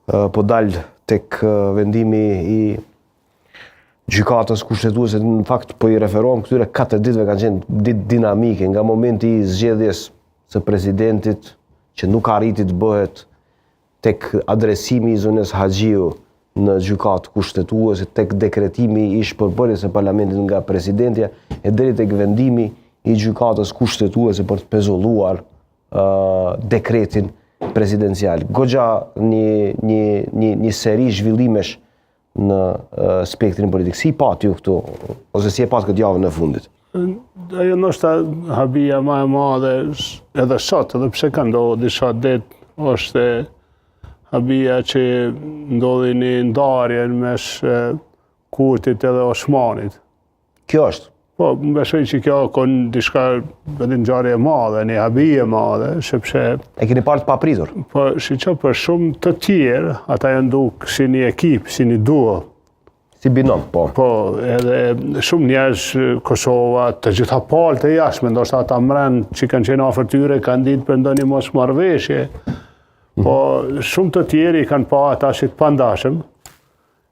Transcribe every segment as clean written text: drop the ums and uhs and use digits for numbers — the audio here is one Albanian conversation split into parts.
Po dal tek vendimi i gjykatës kushtetuese, në fakt po i referohem këtyre 4 ditëve kanë qenë ditë dinamike nga momenti i zgjedhjes së presidentit që nuk arriti të bëhet tek adresimi i zonjës Haxhiu në gjykatë kushtetuese, tek dekretimi i shpërbërjes së parlamentit nga presidentja e deri tek vendimi i gjykatës kushtetuese për të pezulluar dekretin presidencial. Goxha një, një, një, një seri zhvillimesh në spektrin politik. Si i patë ju këtu, ose si e patë këtë javën e fundit? Ajo ndoshta habia ma e madhe edhe sot, edhe pse ka ndodhur disa ditë, është habia që ndodhi një ndarje mes Kurtit edhe Osmanit. Kjo është. Po, më besoj që kjo kon diçka edhe ngjarje e madhe, një habi e madhe, sepse... E keni parë të papritur? Po, shiqo për shumë të tjerë, ata janë duk si një ekip, si një duo. Si binom, po. Po, edhe shumë njerëz Kosova, të gjitha palët e jashtme, ndoshta ata mren që kanë qenë afër tyre, kanë ditë për ndonjë mosmarrëveshje, po shumë të tjerë i kanë pa ata si të pandashëm,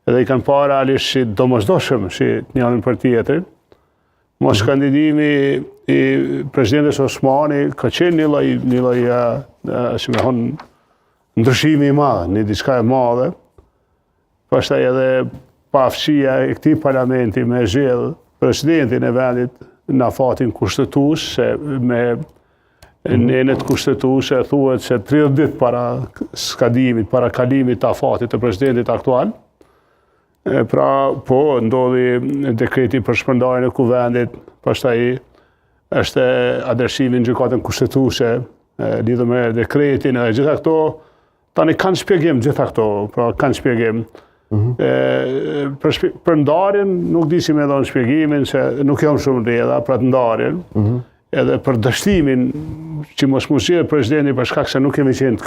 Edhe i kanë pa realisht si domosdoshëm, si njërin për tjetrin. Mos mhm. kandidimi i presidentes Osmani ka qenë një lloj, një lloj, si me thonë, ndryshimi i madh, një diçka e madhe. Pastaj edhe paaftësia e këtij parlamenti me zgjedh presidentin e vendit në afatin kushtetues, se me mhm. nenet kushtetuese thuhet se 30 ditë para skadimit, para kalimit të afatit të presidentit aktual, e pra, po, ndodhi dekreti për shpërndarjen e kuvendit, pastaj është adresimi në gjykatën kushtetuese, lidhur me dekretin, edhe gjitha këto, Tani kanë shpjegim gjitha këto, pra kanë shpjegim. Mm -hmm. e, për, shpje, për ndarjen, nuk di si me dhonë shpjegimin, se nuk jam shumë rrjedha për atë ndarjen, mm -hmm. edhe për dështimin që mos m'u zgjedh presidenti për shkak se nuk kemi qenë të.